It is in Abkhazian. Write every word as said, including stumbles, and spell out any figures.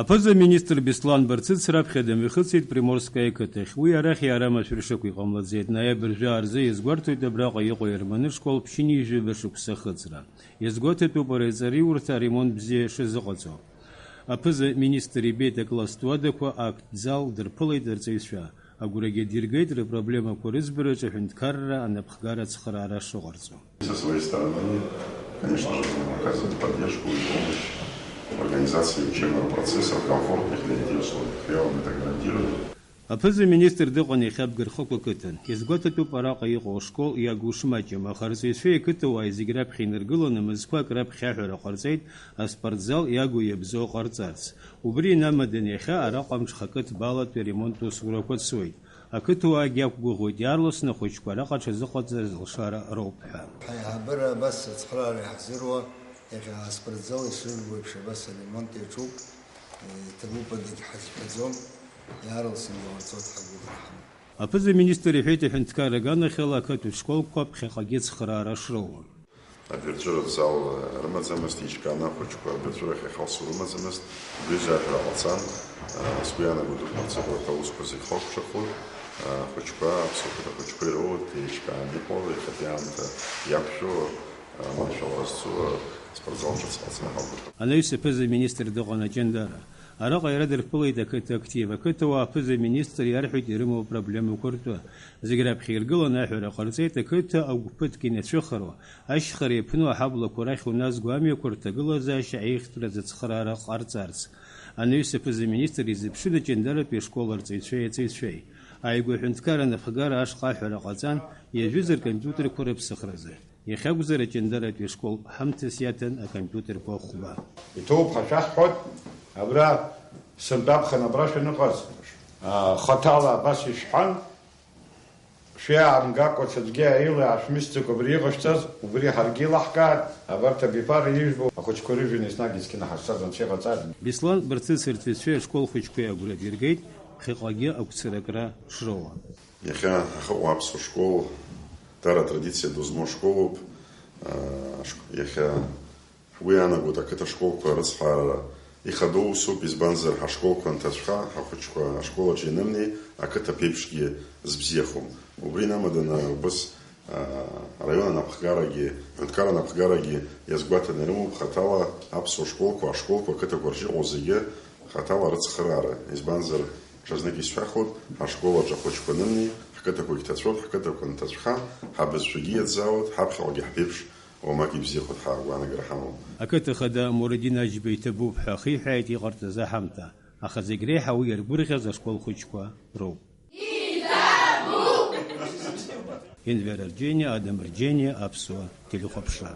Аԥыза-министр Беслан Барцыц раԥхьа дымҩахыҵит Приморскаиа ақыҭахь. Уи арахь иара машәыршақә иҟамлаӡеит. Ноиабр жәаа рзы иазгәарҭоит абраҟа иҟоу Ерманы школ ԥшьынҩажәаба шықәса ахыҵра. Иазгәаҭатәуп араҵареиурҭа аремонт бзиа шазыҟаҵо. Аԥыза-министр ибеит акласстә уадақәа, актә зал дырԥылеит арҵаҩцәа. Агәрагьы диргеит рыпроблемақәа рыӡбараҿы аҳәынҭқарра анапхгара ацхыраара шыҟарҵо. Со своей стороны, конечно же, будем оказывать поддержку и помощь в организации учебного процесса в комфортных для детей условиях. Я вам это гарантирую. Аԥыза-министр дыҟан иахьа Абгархықә ақыҭан. Иазгәаҭатәуп араҟа иҟоу ашкол иагу шмаҷым, аха арҵаҩцәеи ақыҭауааи зегь раԥхьа инаргыланы мызқәак раԥхьа аҳәара ҟарҵеит аспортзал иагу иабзоу ҟарҵарц. Убри инамаданы иахьа араҟа мҽхакы ҭбаалатәи аремонт усурақәа цоит. Ақыҭауаагьы иақәгәыӷуеит, иаарласны ахәыҷқәа араҟа аҽазыҟаҵара зылшара роуп ҳәа. Ҳаиҳабыра абас ацхыраара иаҳзыруа, иахьа аспортзал ишыжәбо еиԥш абас аремонт иаҿуп, иҭабуп адагь ҳазҳәаӡом, иаарласны иҟарҵоит ҳагәыӷра ҳамоуп. Аԥыза-министр иҳәеит, аҳәынҭқарра аганахьала ақыҭа школқәа ԥхьаҟагьы цхыраара шроуа. Абаҩрҵәыратә зал рымаӡамызт, еиҿкааны ахәыҷқәа абаҩрҵәырахь иахалсу рымаӡамызт, убри азы аҳәара ҟалҵан, сгәы иаанагоит, урҭ мырҵыкәа урҭ аусқәа зегь хәаԥшахоит, ахәыҷқәа, аԥсуа қыҭа ахәыҷқәа ироуеит, еиҿкааны иҟоу, иахьатәи аамҭа иақәшәо, аманшәалара зцу аспортзал ҿыц ҟалҵаны ҳалгәыдҳәалоит. Анаҩс аԥыза-министр дыҟан Аҷандара. Араҟа иара дырԥылеит ақыҭа актив. Ақыҭауаа аԥыза-министр иарҳәеит ирымоу апроблемақәа ртәы. Зегь раԥхьа иргыланы аҳәара ҟарҵеит, ақыҭа агәыԥыҭк инацәыхароу, ашьхара иаԥну аҳаблақәа рахь уназго амҩақәа рҭагылазаашьа аихтәразы ацхыраара ҟарҵарц. Анаҩс аԥыза-министр изыԥшын Аҷандаратәи ашкол арҵаҩцәеи аҵаҩцәеи. Ааигәа аҳәынҭқарра анапхгара ашҟа аҳәара ҟаҵан, иажәыз ркомпиутерқәа рыԥсахразы. Иахьакәзар, Аҷандаратәи ашкол ҳамҭас иаҭан акомпиутерқәа хәба. Иҭоуп ҳәа шәаҳҳәоит, абра сынтәа аԥхын абра шәаныҟаз, а, хаҭала абас ишәҳәан, шәиаамгакәа, ҽаӡәгьы аила аашәмысӡакәа абри иҟашәҵаз, убри ҳаргьы илаҳкаар, абарҭ абиԥара ижәбо ахәыҷқәа рыжәҩан еснагь ицқьаны ҳазцаз анцәа иҟаҵар. Беслан Барцыц арҵаҩцәеи ашкол хәыҷқәеи агәра диргеит, ԥхьаҟагьы агәцаракра шроуа. Иахьа ҳахьыҟоу аԥсуа школ дара атрадициа ду змоу школуп. Иахьа ҳгәы иаанагоит ақыҭа школқәа рыцҳарара ихадоу усуп, избанзар, ҳашколқәа анҭацәха, ҳахәыҷқәа ашкол аҿы ианымнеи, ақыҭа ԥеиԥшгьы збзиахом. Убри инамаданы убыс, араион анапхгарагьы, аҳәынҭқарра анапхгарагьы иазгәаҭаны ирымоуп хаҭала аԥсуа школқәа, ашколқәа ақыҭақәа рҿы иҟоу зегьы хаҭала рыцхыраара, избанзар, ҽазнык исҳәахуеит, ҳашкол аҿы ахәыҷқәа анымни, ҳқыҭақәагь ҭацәуп, ҳқыҭақәа нҭацәхан, ҳабызшәагьы иаӡаауеит, ҳаԥхьаҟагьы ҳԥеиԥш уамак ибзиахоит ҳәа агәаанагара ҳамоуп. Ақыҭа хада Мурадин Аџьба иҭабуп ҳәа ахиҳәааит иҟарҵаз аҳамҭа, аха зегь реиҳа уи иаргәырӷьаз ашкол хәыҷқәа роуп. Иҭабуп! Енвер Арџьениа, Адам Рџьениа, Аԥсуа телехәаԥшра.